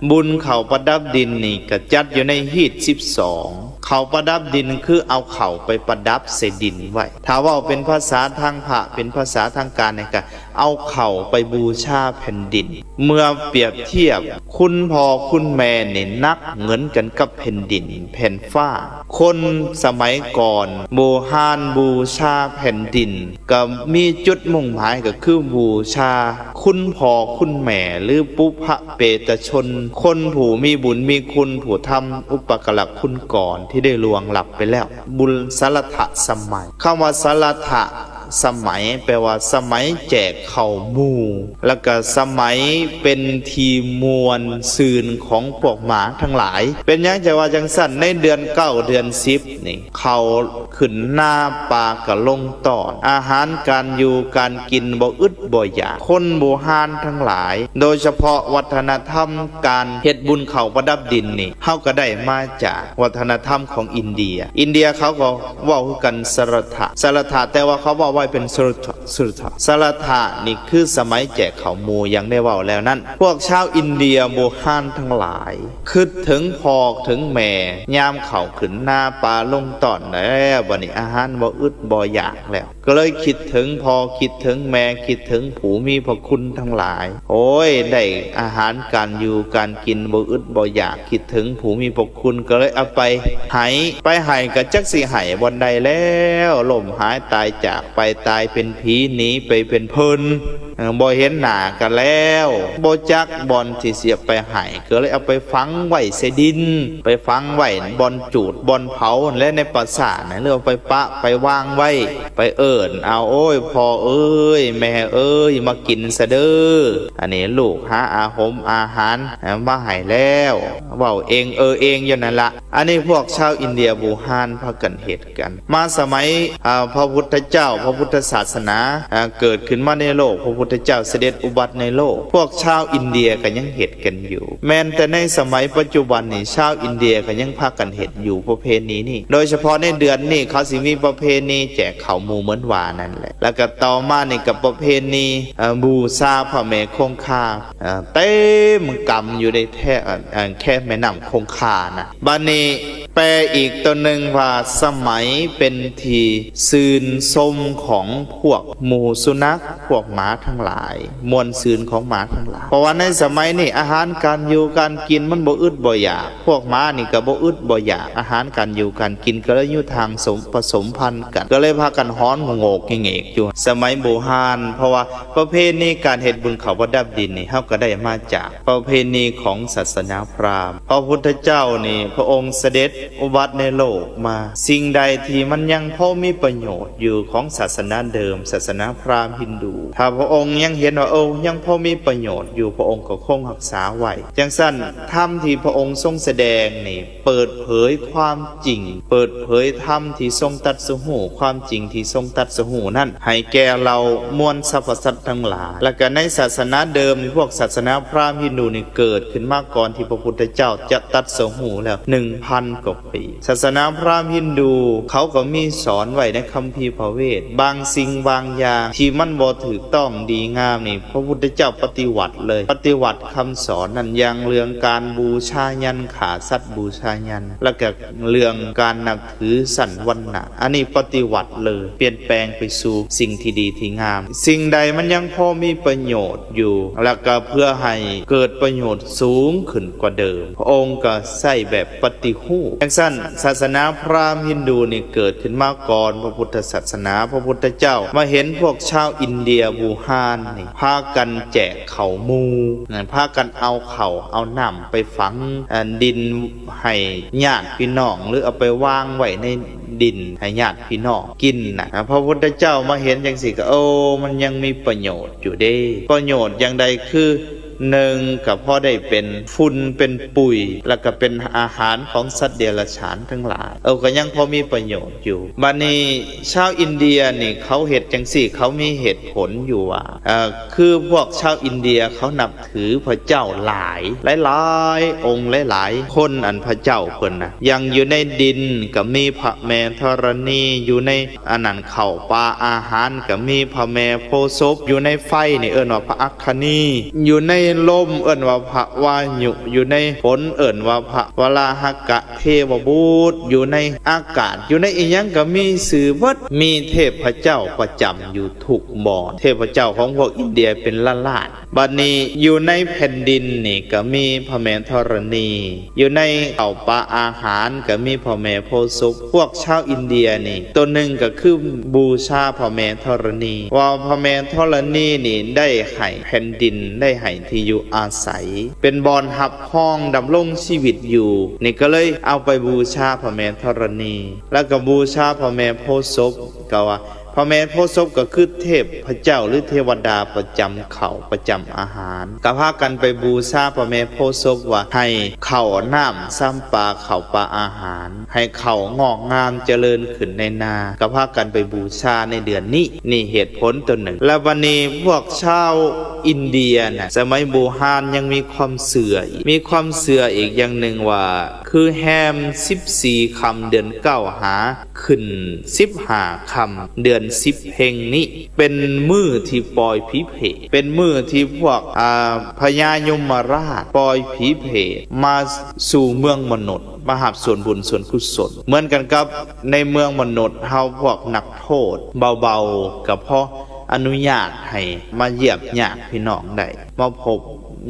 ບຸນເຂົ້າປະດັບດິນນີ້ກະຈັດຢູ່ໃນຮີດສິບສອງ. ເຂົ້າປະດັບດິນຄືເອົາເຂົ້າໄປປະດັບໃສ່ດິນໄວ້. ຖ້າເວົ້າເປັນພາສາທາງພະ ເປັນພາສາທາງການນີ້ກະເອົາເຂົ້າໄປບູຊາແຜ່ນດິນ. ເມື່ອປຽບທຽບ ຄຸນພໍ່ຄຸນແມ່ນີ້ໜັກເໝືອນກັນກັບແຜ່ນດິນແຜ່ນຟ້າ. ຄົນສະໄໝກ່ອນ ໂບຮານ ບູຊາແຜ່ນດິນ ກໍມີຈຸດມຸ່ງໝາຍກໍຄືບູຊາຄຸນພໍ່ຄຸນແມ່ ຫຼື ປຸພະເປຕະຊົນ ຄົນຜູ້ມີບຸນມີຄຸນ ຜູ້ທຳອຸປະກາລະຄຸນກ່ອນທີ່ໄດ້ລ່ວງລັບໄປແລ້ວ. ບຸນສາລະທະສະໄໝ. ຄຳວ່າສາລະທະສະໄໝ ແປວ່າສະໄໝແຈກເຂົ້າໝູ່ ແລ້ວກໍສະໄໝເປັນທີ່ມ່ວນຊື່ນຂອງພວກໝາທັງຫຼາຍ. ເປັນຫຍັງຈະວ່າຈັ່ງຊັ້ນ? ໃນເດືອນເກົ້າ ເດືອນສິບນີ້ ເຂົ້າຂຶ້ນນາ ປາກະລົງຕ້ອນ ອາຫານການຢູ່ການກິນບໍ່ອຶດບໍ່ຢາກ. ຄົນບູຮານທັງຫຼາຍ ໂດຍສະເພາະວັດທະນະທຳການເຮັດບຸນເຂົ້າປະດັບດິນນີ້ ເຮົາກໍໄດ້ມາຈາກວັດທະນະທຳຂອງອິນເດຍ. ອິນເດຍເຂົາກໍເວົ້າຄືກັນ ສາລະທະ ສາລະທະ ແຕ່ວ່າເຂົາເວົ້າໄວ້ເປັນ ສາລະທະ ສາລະທະ ສາລະທະນີ້ຄືສະໄໝແຈກເຂົ້າໝູ່ ຢ່າງໄດ້ເວົ້າແລ້ວນັ້ນ. ພວກຊາວອິນເດຍບູຮານທັງຫຼາຍ ຄິດເຖິງພໍ່ເຖິງແມ່ ຍາມເຂົ້າຂຶ້ນນາປາລົງຕ້ອນແລ້ວ ບັດນີ້ອາຫານບໍ່ອຶດບໍ່ຢາກແລ້ວ ກໍເລີຍຄິດເຖິງພໍ່ ຄິດເຖິງແມ່ ຄິດເຖິງຜູ້ມີພະຄຸນທັງຫຼາຍ. ໂອ້ຍ ໄດ້ອາຫານການຢູ່ການກິນບໍ່ອຶດບໍ່ຢາກ ຄິດເຖິງຜູ້ມີພະຄຸນ ກໍເລີຍເອົາໄປໃຫ້ ໄປໃຫ້ກໍຈັກຊິໃຫ້ບ່ອນໃດແລ້ວ ລົ້ມຫາຍຕາຍຈາກໄປ ຕາຍເປັນຜີ ໜີໄປເປັນເພິ່ນ ເອີ ບໍ່ເຫັນໜ້າກັນແລ້ວ ບໍ່ຈັກບ່ອນທີ່ຊິເອົາໄປໃຫ້ ກໍເລີຍເອົາໄປຝັງໄວ້ໃສ່ດິນ ໄປຝັງໄວ້ບ່ອນຈູດບ່ອນເຜົາຫັ້ນແຫຼະ ໃນປ່າຊ້ານັ້ນ ຫຼືເອົາໄປປະໄປວາງໄວ້ ໄປເອີ້ນເອົາ ໂອ້ຍ ພໍ່ເອີຍ ແມ່ເອີຍ ມາກິນຊະເດີ ອັນນີ້ລູກຫາອາຫົມອາຫານມາໃຫ້ແລ້ວ ເວົ້າເອງເອີເອງຢູ່ນັ້ນລະ. ອັນນີ້ພວກຊາວອິນເດຍບູຮານພາກັນເຮັດກັນ. ມາສະໄໝ ອາ ພະພຸດທະເຈົ້າ ພະພຸດທະສາສະໜາ ອາ ເກີດຂຶ້ນມາໃນໂລກ ພະພຸດທະເຈົ້າສະເດັດອຸບັດໃນໂລກ ພວກຊາວອິນເດຍກໍຍັງເຮັດກັນຢູ່. ແມ່ນແຕ່ໃນສະໄໝປັດຈຸບັນນີ້ ຊາວອິນເດຍກໍຍັງພາກັນເຮັດຢູ່ປະເພນີນີ້ ໂດຍສະເພາະໃນເດືອນນີ້ ເຂົາຊິມີປະເພນີແຈກເຂົ້າໝູ່ເໝືອນວ່ານັ້ນແຫຼະ. ແລ້ວກໍຕໍ່ມານີ້ກໍປະເພນີ ເອີ ບູຊາພະແມ່ຄົງຄາ ເອີ ເຕັມກຳຢູ່ໃນແຖວ ເອີ ແຄມແມ່ນ້ຳຄົງຄານະ. ບາດນີ້ແປອີກຕົວໜຶ່ງວ່າ ສະໄໝເປັນທີ່ຊື່ນຊົມຂອງພວກໝູ່ສຸນັກ ພວກໝາທັງຫຼາຍ ມ່ວນຊື່ນຂອງໝາທັງຫຼາຍ ເພາະວ່າໃນສະໄໝນີ້ ອາຫານການຢູ່ການກິນມັນບໍ່ອຶດບໍ່ຢາກ ພວກໝານີ້ກໍບໍ່ອຶດບໍ່ຢາກ ອາຫານການຢູ່ການກິນກໍເລີຍຢູ່ທາງສົມ ປະສົມພັນກັນ ກໍເລີຍພາກັນຮ້ອງໂຫງກເຫງກຢູ່ສະໄໝບູຮານ ເພາະວ່າປະເພນີການເຮັດບຸນເຂົ້າປະດັບດິນນີ້ ເຮົາກໍໄດ້ມາຈາກ ປະເພນີຂອງສາສະໜາພຣາມ. ພະພຸດທະເຈົ້ານີ້ ພະອົງສະເດັດອຸບັດໃນໂລກມາ, ສິ່ງໃດທີ່ມັນຍັງພໍມີປະໂຫຍດຢູ່ຂອງສາສະໜາເດີມ, ສາສະໜາພຣາມຮິນດູ, ຖ້າພະອົງຍັງເຫັນວ່າ, ເອີ, ຍັງພໍມີປະໂຫຍດຢູ່, ພະອົງກໍຄົງຮັກສາໄວ້. ຈັ່ງຊັ້ນ, ທຳທີ່ພະອົງຊົງສະແດງນີ້ ເປີດເຜີຍຄວາມຈິງ, ເປີດເຜີຍທຳທີ່ຊົງຕັດສະຮູ້, ຄວາມຈິງທີ່ຊົງຕັດສະຮູ້ນັ້ນ ໃຫ້ແກ່ເຫຼົ່າມວນສັບພະສັດທັງຫຼາຍ. ແລ້ວກໍໃນສາສະໜາເດີມນີ້, ພວກສາສະໜາພຣາມຮິນດູນີ້ເກີດຂຶ້ນມາກ່ອນທີ່ພະພຸດທະເຈົ້າຈະຕັດສະຮູ້ແລ້ວໜຶ່ງພັນກວ່າປີ. ສາສະໜາພຣາມຮິນດູເຂົາກໍມີສອນໄວ້ໃນຄຳພີພະເວດ, ບາງສິ່ງບາງຢ່າງທີ່ມັນບໍ່ຖືກຕ້ອງດີງາມນີ້ ພະພຸດທະເຈົ້າປະຕິວັດເລີຍ, ປະຕິວັດຄຳສອນນັ້ນ, ຢ່າງເລື່ອງການບູຊາຍັນ, ຂ້າສັດບູຊາຍັນ, ແລ້ວກໍເລື່ອງການນັບຖືສັນວັນນະ, ອັນນີ້ປະຕິວັດເລີຍ, ປ່ຽນແປງໄປສູ່ສິ່ງທີ່ດີທີ່ງາມ. ສິ່ງໃດມັນຍັງພໍມີປະໂຫຍດຢູ່, ແລ້ວກໍເພື່ອໃຫ້ເກີດປະໂຫຍດສູງຂຶ້ນກວ່າເດີມ, ພະອົງກໍໃຊ້ແບບປະຕິຮູບ. ຈັ່ງຊັ້ນ, ສາສະໜາພຣາມຮິນດູນີ້ເກີດຂຶ້ນມາກ່ອນພະພຸດທະສາສະໜາ. ພະພຸດທະເຈົ້າມາເຫັນພວກຊາວອິນເດຍບູຮານນີ້ພາກັນແຈກເຂົ້າໝູ່, ພາກັນເອົາເຂົ້າເອົານ້ຳໄປຝັງ ເອີ ດິນໃຫ້ຍາດພີ່ນ້ອງ ຫຼື ເອົາໄປວາງໄວ້ໃນດິນໃຫ້ຍາດພີ່ນ້ອງກິນນະ. ພະພຸດທະເຈົ້າມາເຫັນຈັ່ງຊີ້ກໍ, ໂອ້, ມັນຍັງມີປະໂຫຍດຢູ່ເດ້. ປະໂຫຍດຢ່າງໃດ? ຄື ໜຶ່ງ ກໍພໍໄດ້ເປັນຝຸ່ນເປັນປຸຍ, ແລ້ວກໍເປັນອາຫານຂອງສັດເດຍລະສານທັງຫຼາຍ. ເອີ, ກໍຍັງພໍມີປະໂຫຍດຢູ່. ບາດນີ້ຊາວອິນເດຍນີ້ເຂົາເຮັດຈັ່ງຊີ້, ເຂົາມີເຫດຜົນຢູ່ວ່າ, ເອີ, ຄືພວກຊາວອິນເດຍເຂົານັບຖືພະເຈົ້າຫຼາຍ, ຫຼາຍໆອົງ, ຫຼາຍໆຄົນ, ອັນພະເຈົ້າເພິ່ນນະ. ຢ່າງຢູ່ໃນດິນກໍມີພະແມ່ທໍລະນີ, ຢູ່ໃນ ອັນນັ້ນເຂົ້າປາອາຫານກໍມີພະແມ່ໂພສົບ, ຢູ່ໃນໄຟນີ້ເອີ້ນວ່າພະອັກຄະນີ, ຢູ່ໃນ ລົມເອີ້ນວ່າພະວາຍຸ, ຢູ່ໃນຝົນເອີ້ນວ່າພະວະລາຫະກະເທວະບູດ, ຢູ່ໃນອາກາດ ຢູ່ໃນອີ່ຫຍັງກໍມີຊື່ເບິດ, ມີເທພະເຈົ້າປະຈຳຢູ່ທຸກບ່ອນ. ເທພະເຈົ້າຂອງພວກອິນເດຍເປັນລ້ານໆ. ບັດນີ້ຢູ່ໃນແຜ່ນດິນນີ້ກໍມີພະແມ່ທໍລະນີ, ຢູ່ໃນເຂົ້າປາອາຫານກໍມີພະແມ່ໂພສົບ. ພວກຊາວອິນເດຍນີ້ ຕົວໜຶ່ງກໍຄືບູຊາພະແມ່ທໍລະນີ, ວ່າພະແມ່ທໍລະນີນີ້ໄດ້ໃຫ້ແຜ່ນດິນ, ໄດ້ໃຫ້ທີ່ຢູ່ອາໄສ, ເປັນບ່ອນຮັບຮອງດຳລົງຊີວິດຢູ່, ນີ້ກໍເລີຍເອົາໄປບູຊາພະແມ່ທໍລະນີ, ແລ້ວກໍບູຊາພະແມ່ໂພສົບ, ກໍວ່າ ພະແມ່ໂພສົບກໍຄືເທບພະເຈົ້າ ຫຼື ເທວະດາປະຈຳເຂົ້າ ປະຈຳອາຫານ, ກໍພາກັນໄປບູຊາພະແມ່ໂພສົບວ່າໃຫ້ເຂົ້ານ້ຳຊຳປາ ເຂົ້າປາອາຫານ ໃຫ້ເຂົ້າງອກງາມຈະເລີນຂຶ້ນໃນນາ, ກໍພາກັນໄປບູຊາໃນເດືອນນີ້. ນີ້ເຫດຜົນຕົວໜຶ່ງ. ແລ້ວບັດນີ້ພວກຊາວອິນເດຍນະ ສະໄໝບູຮານຍັງມີຄວາມເຊື່ອອີກ, ມີຄວາມເຊື່ອອີກຢ່າງໜຶ່ງວ່າ ຄືແຮມສິບສີ່ຄ່ຳເດືອນເກົ້າຫາ ຂຶ້ນສິບຫ້າຄ່ຳເດືອນສິບເພັງນີ້ ເປັນມື້ທີ່ປ່ອຍຜີເພດ, ເປັນມື້ທີ່ພວກ ອາ ພະຍາຍົມມະລາດປ່ອຍຜີເພດມາສູ່ເມືອງມະນຸດ, ມາຮັບສ່ວນບຸນສ່ວນກຸສົນ. ເໝືອນກັນກັບໃນເມືອງມະນຸດເຮົາ, ພວກນັກໂທດເບົາໆ ກໍພໍອະນຸຍາດໃຫ້ມາຢ້ຽມຍາດພີ່ນ້ອງໄດ້, ມາພົບ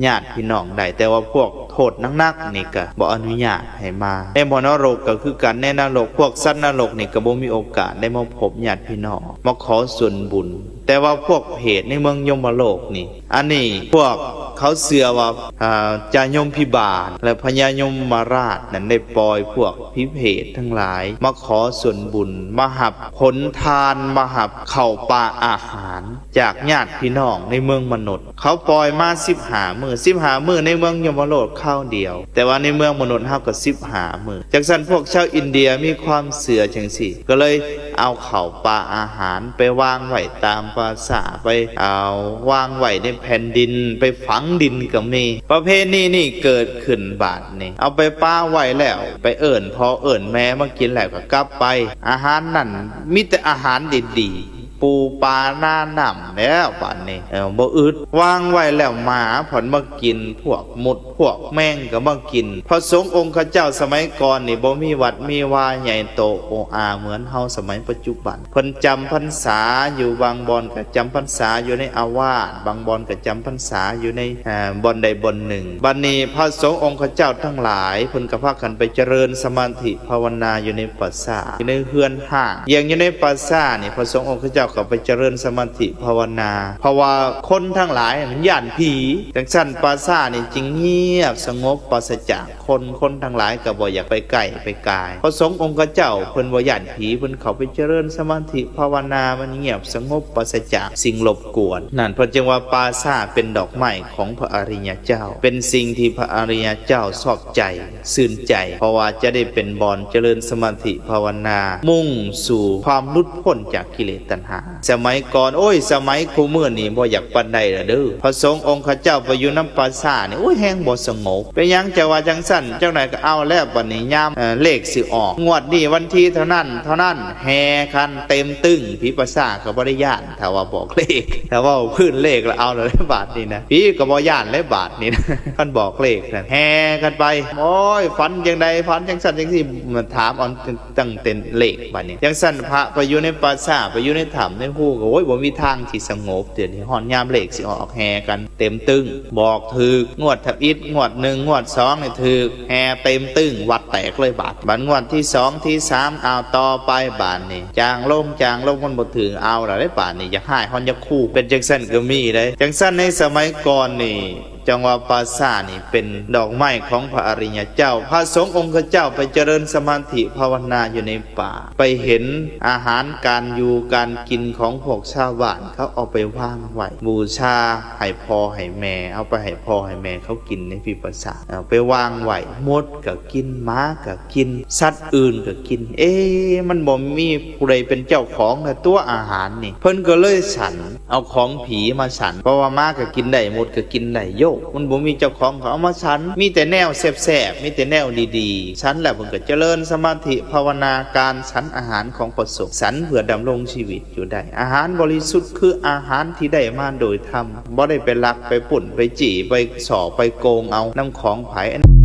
ຍາດພີ່ນ້ອງໄດ້, ແຕ່ວ່າພວກໂທດໜັກໆນີ້ກະບໍ່ອະນຸຍາດໃຫ້ມາ. ໃນບໍ່ນະລົກກະຄືກັນ, ໃນນະລົກ ພວກສັດນະລົກນີ້ກະບໍ່ມີໂອກາດໄດ້ມາພົບຍາດພີ່ນ້ອງ, ມາຂໍສ່ວນບຸນ. ແຕ່ວ່າພວກເປດໃນເມືອງຍົມມະໂລກນີ້, ອັນນີ້ພວກເຂົາເຊື່ອວ່າ ອາ ຈາຍົມພິບານ ແລະ ພະຍາຍົມມະລາດນັ້ນໄດ້ປ່ອຍພວກຜີເພດທັງຫຼາຍມາຂໍສ່ວນບຸນ, ມາຮັບຜົນທານ, ມາຮັບເຂົ້າປາອາຫານຈາກຍາດພີ່ນ້ອງໃນເມືອງມະນຸດ. ເຂົາປ່ອຍມາສິບຫ້າມື້, ສິບຫ້າມື້ໃນເມືອງຍົມມະໂລກຄາວດຽວ, ແຕ່ວ່າໃນເມືອງມະນຸດເຮົາກໍສິບຫ້າມື້. ຈັ່ງຊັ້ນພວກຊາວອິນເດຍມີຄວາມເຊື່ອຈັ່ງຊີ້, ກໍເລີຍເອົາເຂົ້າປາອາຫານໄປວາງໄວ້ຕາມປ່າຊ້າ, ໄປເອົາວາງໄວ້ໃນແຜ່ນດິນ, ໄປຝັງດິນກໍມີ. ປະເພນີນີ້ເກີດຂຶ້ນບາດນີ້, ເອົາໄປປະໄວ້ແລ້ວ, ໄປເອີ້ນພໍ່ເອີ້ນແມ່ມາກິນແລ້ວກໍກັບໄປ. ອາຫານນັ້ນມີແຕ່ອາຫານດີໆ, ປູປານານ້ຳແລ້ວບາດນີ້, ເອີ ບໍ່ອຶດ. ວາງໄວ້ແລ້ວໝາພັດມາກິນ, ພວກມົດພວກແມງກໍມາກິນ. ພະສົງອົງຄະເຈົ້າສະໄໝກ່ອນນີ້ບໍ່ມີວັດມີວາໃຫຍ່ໂຕໂອອາເໝືອນເຮົາສະໄໝປັດຈຸບັນ. ເພິ່ນຈຳພັນສາຢູ່, ບາງບ່ອນກໍຈຳພັນສາຢູ່ໃນອາວາດ, ບາງບ່ອນກໍຈຳພັນສາຢູ່ໃນ ເອີ ບ່ອນໃດບ່ອນໜຶ່ງ. ບັດນີ້ພະສົງອົງຄະເຈົ້າທັງຫຼາຍ ເພິ່ນກໍພາກັນໄປຈະເລີນສະມາທິພາວະນາຢູ່ໃນປ່າຊ້າ, ຢູ່ໃນເຮືອນຮ້າງ. ຢ່າງຢູ່ໃນປ່າຊ້ານີ້ ພະສົງອົງຄະເຈົ້າກໍໄປຈະເລີນສະມາທິພາວະນາ, ເພາະວ່າຄົນທັງຫຼາຍມັນຢ້ານຜີ. ຈັ່ງຊັ້ນປ່າຊ້ານີ້ຈຶ່ງງຽບສະຫງົບ ປາສະຈາກ ຄົນ, ຄົນທັງຫຼາຍກໍບໍ່ຢາກໄປໃກ້ໄປກາຍ. ພະສົງອົງຄະເຈົ້າເພິ່ນບໍ່ຢ້ານຜີ, ເພິ່ນເຂົ້າໄປຈະເລີນສະມາທິພາວະນາ, ມັນງຽບສະຫງົບ ປາສະຈາກສິ່ງລົບກວນ. ນັ້ນເພິ່ນຈຶ່ງວ່າປ່າຊ້າເປັນດອກໄມ້ຂອງພະອະລິຍະເຈົ້າ, ເປັນສິ່ງທີ່ພະອະລິຍະເຈົ້າຊອບໃຈ, ຊື່ນໃຈ, ເພາະວ່າຈະໄດ້ເປັນບ່ອນຈະເລີນສະມາທິພາວະນາ, ມຸ່ງສູ່ຄວາມຫຼຸດພົ້ນຈາກກິເລດຕັນຫາ. ສະໄໝກ່ອນ, ໂອ້ຍ, ສະໄໝຄູ່ມື້ນີ້ບໍ່ຢາກປານໃດລະເດີ້. ພະສົງອົງຄະເຈົ້າໄປຢູ່ນຳປ່າຊ້ານີ້, ໂອ້ຍ, ແຮງບໍ່ສະຫງົບ. ເປັນຫຍັງຈະວ່າຈັ່ງຊັ້ນ? ຈັ່ງໃດກໍເອົາແລ້ວ, ບັດນີ້ຍາມ ເອີ ເລກຊິອອກ, ງວດນີ້ວັນທີເທົ່ານັ້ນເທົ່ານັ້ນ, ແຫ່ກັນເຕັມຕຶ້ງ, ຜີປ່າຊ້າກໍບໍ່ໄດ້ຢ້ານ, ຖ້າວ່າບອກເລກ, ຖ້າເວົ້າພື້ນເລກລະເອົາແລ້ວເດ້ບາດນີ້ນະ, ຜີກໍບໍ່ຢ້ານແລ້ວບາດນີ້ນະ, ຄັນບອກເລກນັ້ນ. ແຫ່ກັນໄປ, ໂອ້ຍ, ຝັນຈັ່ງໃດ, ຝັນຈັ່ງຊັ້ນຈັ່ງຊີ້, ມາຖາມເອົາ ຕັ້ງແຕ່ເລກບາດນີ້. ຈັ່ງຊັ້ນພະໄປຢູ່ໃນປ່າຊ້າ, ໄປຢູ່ໃນຖ້ຳໃນຮູກໍ ໂອ້ຍ, ບໍ່ມີທາງທີ່ສະຫງົບ. ດຽວນີ້ຮອດຍາມເລກຊິອອກ, ແຫ່ກັນເຕັມຕຶ້ງ, ບອກຖືກ, ງວດທຳອິດ, ງວດໜຶ່ງ, ງວດສອງນີ້ຖືກ, ແຫ່ເຕັມຕຶ້ງ, ວັດແຕກເລີຍບາດ. ບາດງວດທີສອງ, ທີສາມ, ເອົາຕໍ່ໄປບາດນີ້, ຈາງລົງ, ຈາງລົງ, ມັນບໍ່ຖືກ, ເອົາລະເດ້ບາດນີ້, ຢາກຮ້າຍຮອດຢາກຂູ່. ເປັນຈັ່ງຊັ້ນກໍມີເດ້. ຈັ່ງຊັ້ນໃນສະໄໝກ່ອນນີ້ ຈັ່ງວ່າປ່າຊ້ານີ້ເປັນດອກໄມ້ຂອງພະອະລິຍະເຈົ້າ. ພະສົງອົງຄະເຈົ້າໄປຈະເລີນສະມາທິພາວະນາຢູ່ໃນປ່າ, ໄປເຫັນອາຫານການຢູ່ການກິນຂອງພວກຊາວບ້ານ, ເຂົາເອົາໄປວາງໄວ້ບູຊາໃຫ້ພໍ່ໃຫ້ແມ່, ເອົາໄປໃຫ້ພໍ່ໃຫ້ແມ່ເຂົາກິນໃນພິປັດສາ, ເອົາໄປວາງໄວ້, ມົດກໍກິນ, ໝາກໍກິນ, ສັດອື່ນກໍກິນ. ເອ ມັນບໍ່ມີຜູ້ໃດເປັນເຈົ້າຂອງແລ້ວຕົວະອາຫານນີ້. ເພິ່ນກໍເລີຍສັນ ເອົາຂອງຜີມາສັນ, ເພາະວ່າໝາກໍກິນໄດ້, ມົດກໍກິນໄດ້ໂຢ. ກ ມັນບໍ່ມີເຈົ້າຂອງ ເຂົາເອົາມາສັນ ມີແຕ່ແນວແຊບໆ ມີແຕ່ແນວດີໆ ສັນແລ້ວເພິ່ນກໍຈະເລີນສະມາທິພາວະນາ ການສັນອາຫານຂອງພະສົງ ສັນເພື່ອດຳລົງຊີວິດຢູ່ໄດ້. ອາຫານບໍລິສຸດຄືອາຫານທີ່ໄດ້ມາໂດຍທຳ ບໍ່ໄດ້ໄປລັກ ໄປປຸ້ນ ໄປຈີ້ ໄປສໍ້ ໄປໂກງເອົານຳຂອງໃຜ.